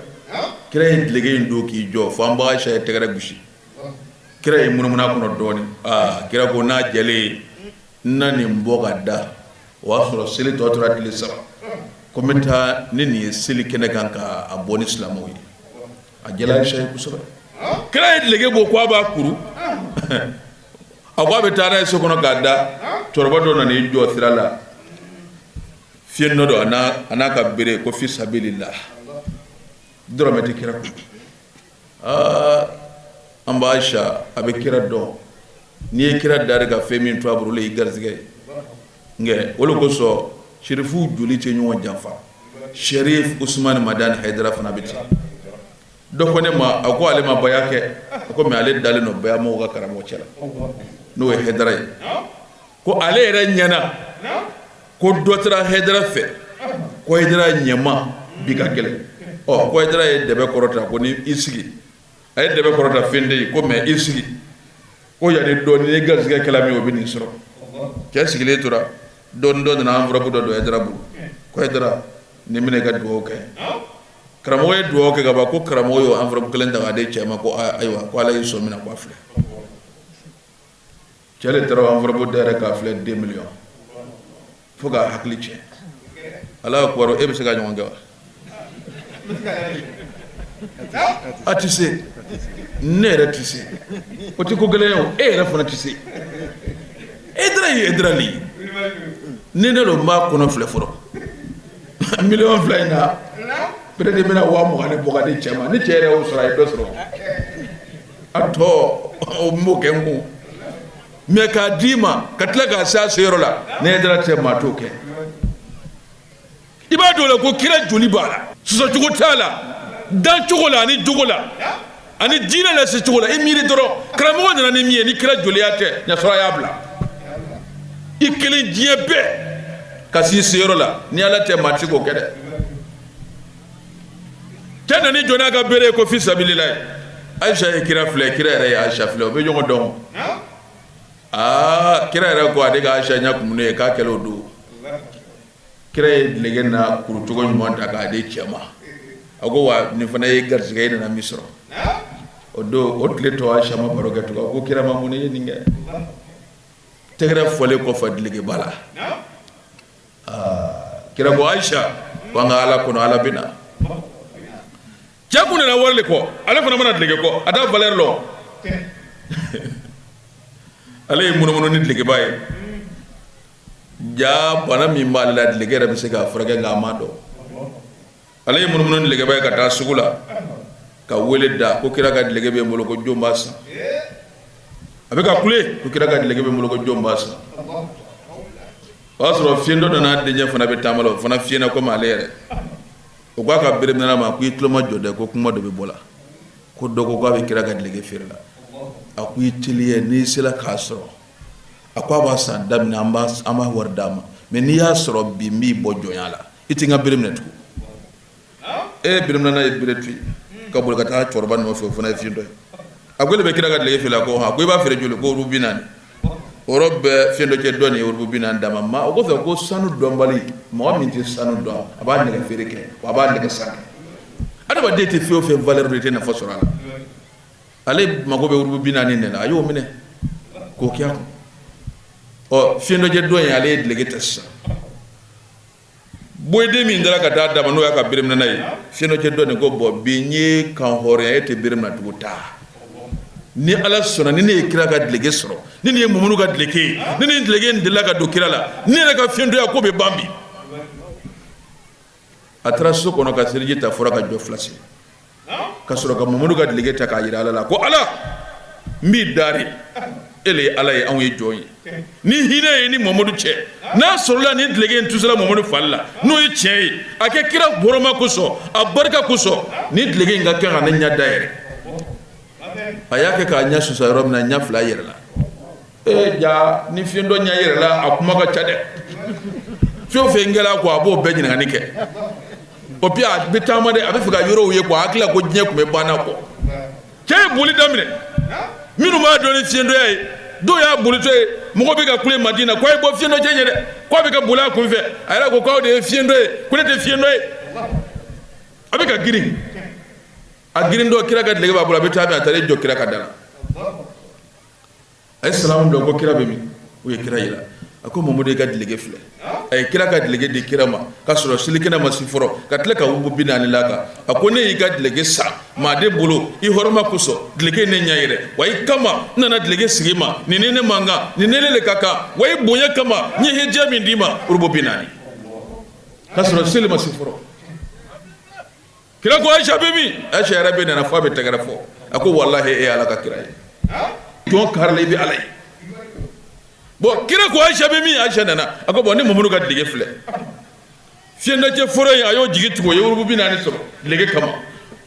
Kira ye dileke in don k'i jɔ fo an ba Ayisa ye tɛgɛrɛ gosi. Kira ye munumunu a kɔnɔ dɔɔnin. Aa, kira ko n'a jɛlen, n na nin bɔ ka da. O y'a sɔrɔ seli tɔ tora tile 3, ko n bɛ taa ni nin ye seli kɛnɛ kan ka a bɔ ni silamɛw ye. A jɛla Ayisa ye kosɛbɛ. Kira ye dileke bɔ ko a b'a kuru, a ko a bɛ taa n'a ye so kɔnɔ k'a da. Cɛkɔrɔba dɔ nana i jɔ sira la, fiyentɔ don, a n'a ka bere, ko fi sabilillah, dɔrɔmɛ tɛ kira kun. Aa, an ba Ayisa a bɛ kira dɔn. N'i ye kira dari ka fɛn min to a bolo, o y'i garisɛgɛ ye. Nka o de kosɔn sirifuw joli tɛ ɲɔgɔn janfa. Sherif Usumani Madani Hayidara fana bɛ ten. Dɔ ko ne ma, a ko ale ma baya kɛ, a ko mais ale dalen don baya mɔgɔw ka karamɔgɔ cɛ la, n'o ye Hayidara ye. Ko ale yɛrɛ ɲɛna ko dɔ taara Hayidara fɛ, ko Hayidara ɲɛma bi ka gɛlɛn. Ɔ, ko Hayidara ye dɛbɛ kɔrɔta ko ni i sigi. A ye dɛbɛ kɔrɔta, fɛn tɛ yen, ko mais i sigi, ko yanni dɔɔni ni garisɛgɛ kɛla min, o bɛ nin sɔrɔ. Cɛ sigilen tora dɔɔni, dɔ nana enveloppe dɔ don Hayidara bolo, ko Hayidara, nin minɛ i ka dugawu kɛ. Karamɔgɔ ye dugawu kɛ ka ban, ko karamɔgɔ y'o enveloppe kelen ta k'a di cɛ ma, ko ayiwa, ko ala y'i sɔn min na, k'a filɛ. Cɛ de taara enveloppe dayɛlɛ k'a filɛ, 2 millions, fo k'a hakili cɛ. Ala kɔrɔ, e bɛ se ka ɲɔgɔn kɛ wa? A tɛ se, ne yɛrɛ tɛ se. O tɛ ko gɛlɛn ye o, e yɛrɛ fana tɛ se. Hayidara ye Hayidara le ye. Ni ne don, n b'a kɔnɔ filɛ fɔlɔ. 2 miliyɔn in na, peut-être n bɛna 20.000 de bɔ ka di cɛ ma. Ni cɛ yɛrɛ y'o sɔrɔ, a ye dɔ sɔrɔ. A tɔ, o n b'o kɛ n kun. Mais k'a d'i ma ka tila k'a se a seyɔrɔ la, ne Hayidara tɛ, maa t'o kɛ. I b'a dɔn o la ko kira joli b'a la, sɔsɔcogo t'a la, dancogo la ani jogo la ani diinɛ lase cogo la. I miiri dɔrɔn, karamɔgɔ nana ni min ye, ni kira joliya tɛ, ɲasɔrɔ a y'a bila i kelen diɲɛ bɛɛ ka s'i seyɔrɔ la. Ni ala tɛ, maa tɛ se k'o kɛ dɛ. Cɛ nana jɔ n'a ka bere ye ko fi sabililayi. Ayisa ye kira filɛ, kira yɛrɛ ye Ayisa filɛ, o bɛ ɲɔgɔn dɔn. Aa, kira yɛrɛ ko ale ka Ayisa ɲɛ kumunen ye k'a kɛlɛ o don. Kira ye dileke n'a kuru cogo ɲuman ta k'a di cɛ ma. A ko wa nin fana ye garisɛgɛ ye, nana min sɔrɔ o don. O tile tɔ, Ayisa ma baro kɛ tugun. A ko kira ma, mun ye nin kɛ? Tɛgɛrɛ fɔlen kɔfɛ dilekeba la. Kira ko Ayisa, ko an ka Ala kɔnɔ, Ala bɛ na. Cɛ kun nana wari le kɔ, ale fana mana dileke kɔ, a t'a valeur lɔn. Ale ye munumunu ni dilekeba ye. Ja bana min b'ale la, dileke yɛrɛ bɛ se k'a furakɛ, nka a m'a dɔn. Ale ye munumunu ni dilekeba ye ka taa sugu la ka wele da ko kira ka dileke bɛ n bolo, ko jɔn b'a san? A bɛ ka kule ko kira ka dileke bɛ n bolo, ko jɔn b'a san? O y'a sɔrɔ fiyentɔ dɔ n'a dencɛ fana bɛ taama la, o fana fiyɛnna komi ale yɛrɛ. O k'a ka bereminɛna ma ko i tulo majɔ dɛ, ko kuma dɔ bɛ bɔ la, ko dɔ ko k'a bɛ kira ka dileke feere la. A ko i teliya, n'i sera k'a sɔrɔ. A ko a b'a san daminɛ, an b'a wari d'a ma, mais n'i y'a sɔrɔ bi, n b'i bɔ jɔnya la, i tɛ n ka bere minɛ tugun. E bereminɛna ye bere to yen ka boli ka taa cɛkɔrɔba nɔfɛ, o fana ye fiyentɔ ye. A ko e de bɛ kira ka dileke feere la? Ko hɔn. A ko i b'a feere joli? Ko urubu 40. O yɔrɔ bɛɛ fiyentɔ cɛ dɔ nin ye urubu 40 d'a ma. Ma o kɔfɛ ko sanu dɔnbali, mɔgɔ min tɛ sanu dɔn, a b'a nɛgɛ feere kɛ, wa a b'a nɛgɛ san kɛ. Adamaden tɛ fɛn o fɛn valeur dɔn, i tɛ nafa sɔrɔ a la. Ale mago bɛ urubu 40 de la, a y'o minɛ k'o kɛ a kun. Ɔ fiyentɔcɛ dɔ in, ale ye dileke ta sisan. Boyiden min taara ka taa d'a ma, n'o y'a ka bereminɛna ye, fiyentɔcɛ dɔ nin ko bɔn bi n ye kan hɔrɔnya, e tɛ bere minɛ tugun, taa. Ni Ala sɔnna, ni ne ye kira ka dileke sɔrɔ, ni nin ye Mamadu ka dileke ye, ni nin dileke in delila ka don kira la, ne yɛrɛ ka fiyentɔya ko bɛ ban bi. A taara so kɔnɔ ka seliji ta fɔra ka jɔ fila seli, ka sɔrɔ ka Mamadu ka dileke ta k'a jira Ala la ko Ala, n b'i dari, e le ye Ala ye, anw ye jɔn ye, ni hinɛ ye ni Mamadu cɛ, n'a sɔrɔla ni dileke in tusera Mamadu fari la, n'o ye tiɲɛ ye, a kɛ kira hɔrɔma kosɔn, a barika kosɔn, ni dileke in ka kɛ ka ne ɲɛ dayɛlɛ. A y'a kɛ k'a ɲɛ susa yɔrɔ min na, ɲɛ fila yɛlɛla. Ee ja, ni fiyentɔ ɲɛ yɛlɛla, a kuma ka ca dɛ. Fɛn o fɛn kɛra ko a b'o bɛɛ ɲininkali kɛ. O puis a bɛ taama dɛ, a bɛ fɛ ka yɔrɔw ye quoi, a hakili la ko diɲɛ tun bɛ banna kɔ. Cɛ ye boli daminɛ, minnu b'a dɔn ni fiyentɔya ye, dɔw y'a bolitɔ ye, mɔgɔw bɛ ka kule Madina ko a ye bɔ fiyentɔ cɛ ɲɛ dɛ, k'a bɛ ka boli a kun fɛ. A yɛrɛ ko k'aw de ye fiyentɔ ye, ko ne tɛ fiyentɔ ye. A bɛ ka girin, a girintɔ, kira ka dileke b'a bolo, a bɛ taa min, a taara i jɔ kira ka da la. A ye salamu bila ko kira bɛ min? U ye kira yira. A ko Mamadu, i ka dileke filɛ. A ye kira ka dileke di kira ma k'a sɔrɔ selikɛnɛ ma se fɔlɔ, ka tila ka urubu 40 la kan. A ko ne y'i ka dileke san maaden bolo i hɔrɔma kosɔn, dileke ne ɲɛ yɛrɛ wa i kama n nana dileke sigi ma, nin ni ne man kan, nin ni ne le ka kan, wa i bonya kama n ye hediya min d'i ma, urubu 40, k'a sɔrɔ seli ma se fɔlɔ. Kira ko Ayisa bɛ min? Ayisa yɛrɛ bɛ nana fo a bɛ tɛgɛrɛ fɔ. A ko walahi, e ye Ala ka kira ye, jɔn karila i bɛ Ala ye. Bɔn kira ko Ayisa bɛ min? Ayisa nana. A ko bɔn ne Mamadu ka dileke filɛ. Fiyentɔcɛ fɔlɔ in, a y'o jigi tugu, o ye urubu 40 sɔrɔ dileke kama.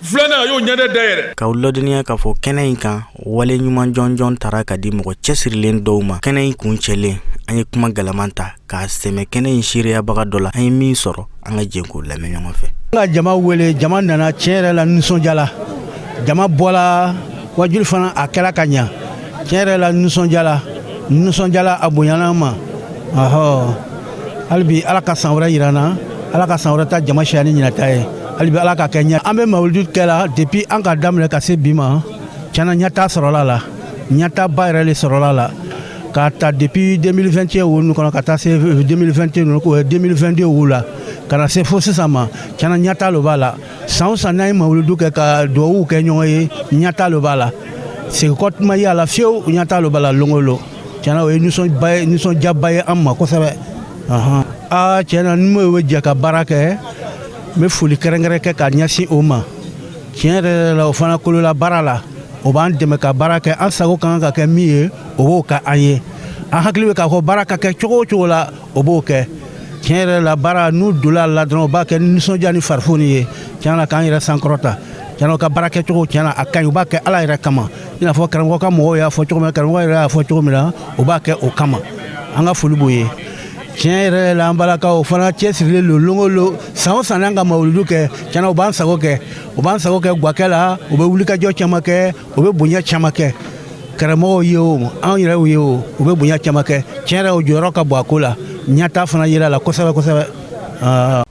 Filanan, a y'o ɲɛda dayɛlɛ. K'aw ladɔnniya k'a fɔ kɛnɛ in kan, wale ɲuman jɔnjɔn tara ka di mɔgɔ cɛsirilen dɔw ma. Kɛnɛ in kuncɛlen, an ye kuma galaman ta k'a sɛmɛ kɛnɛ in seereyabaga dɔ la. An ye min sɔrɔ, an ka jɛn k'o lamɛn ɲɔgɔn fɛ. N ka jama wele, jama nana, tiɲɛ yɛrɛ la nisɔndiyala, jama bɔla, wajuli fana a kɛra ka ɲa. Tiɲɛ yɛrɛ la nisɔndiyala, nisɔndiyala, a bonyana an ma. Ɔhɔ, hali bi Ala ka san wɛrɛ yira an na, Ala ka san wɛrɛ ta jama siya ni ɲinata ye. Hali bi Ala ka kɛ ɲɛ. An bɛ mawuludu kɛla depuis an ka daminɛ ka se bi ma, tiɲɛna ɲɛta sɔrɔla la, ɲɛtaba yɛrɛ de sɔrɔla la. K'a ta depuis 2021 wo ninnu kɔnɔ ka taa se 2021 ninnu, 2022 wo la, ka na se fo sisan ma, tiɲɛna ɲɛta lo b'a la. San o san n'an ye mawuludu kɛ ka duwawuw kɛ ɲɔgɔn ye, ɲɛta lo b'a la, segin ma ye a la fiyewu, ɲɛta lo b'a la lon o lon. Tiɲɛna o ye nisɔnba ye, nisɔndiyaba ye an ma kosɛbɛ. Aa tiɲɛna ni m'o bɛ jɛ ka baara kɛ, n bɛ foli kɛrɛnkɛrɛn kɛ ka ɲɛsin o ma. Tiɲɛ yɛrɛ yɛrɛ la, o fana kolola baara la, o b'an dɛmɛ ka baara kɛ. An sago ka kan ka kɛ min ye, o b'o kɛ an ye. An hakili bɛ k'a fɔ baara ka kɛ cogo o cogo la, o b'o kɛ. Tiɲɛ yɛrɛ la, baara n'u donna a la dɔrɔn, u b'a kɛ ni nisɔndiya ni farifoni ye. Tiɲɛ na, k'an yɛrɛ sankɔrɔta. Tiɲɛ na, u ka baara kɛcogo, tiɲɛ na a ka ɲi, u b'a kɛ Ala yɛrɛ kama, i n'a fɔ karamɔgɔ ka mɔgɔw y'a fɔ cogo min na, karamɔgɔ yɛrɛ y'a fɔ cogo min na, u b'a kɛ o kama. An ka foli b'o ye. Tiɲɛ yɛrɛ la, an balakaw o fana cɛsirilen don lon o lon. San o san n'an ka mawuludu kɛ, tiɲɛ na u b'an sago kɛ, u b'an sago kɛ gwakɛ la, u bɛ wulikajɔ caman kɛ, u bɛ bonya caman kɛ karamɔgɔw ye o, anw yɛrɛw ye o, u bɛ bonya caman kɛ. Tiɲɛ yɛrɛ, o jɔyɔrɔ ka bon a ko la, ɲɛta fana yera la kosɛbɛ kosɛbɛ.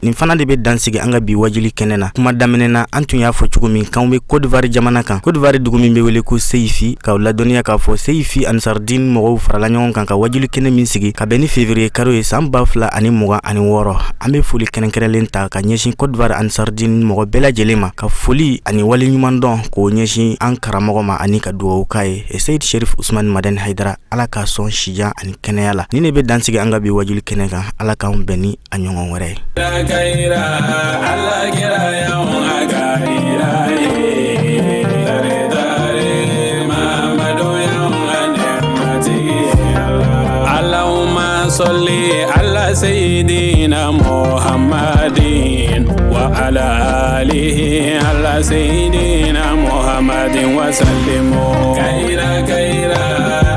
Nin fana de bɛ dan sigi an ka bi wajuli kɛnɛ na. Kuma daminɛ na, an tun y'a fɔ cogo min k'anw bɛ Côte d'Ivoire jamana kan, Côte d'Ivoire dugu min bɛ wele ko Seyifi, k'aw ladɔnniya k'a fɔ Seyifi Ansardine mɔgɔw farala ɲɔgɔn kan ka wajuli kɛnɛ min sigi ka bɛn ni février kalo ye san 2026. An bɛ foli kɛrɛnkɛrɛnlen ta ka ɲɛsin Côte d'Ivoire Ansardine mɔgɔ bɛɛ lajɛlen ma, ka foli ani waleɲumandɔn k'o ɲɛsin an karamɔgɔ ma ani ka dugawu k'a ye, Seyid Sherif Usman Madani Hayidara. Ala k'a sɔn sijan ani kɛnɛya la. Ni ne bɛ dan sigi an ka bi wajuli kɛnɛ kan. Ala k'an bɛn ni a ɲɔgɔn wɛrɛ ye. اللهم صل على سيدنا محمد وعلى آله على سيدنا محمد وسلم كيرا كيرا.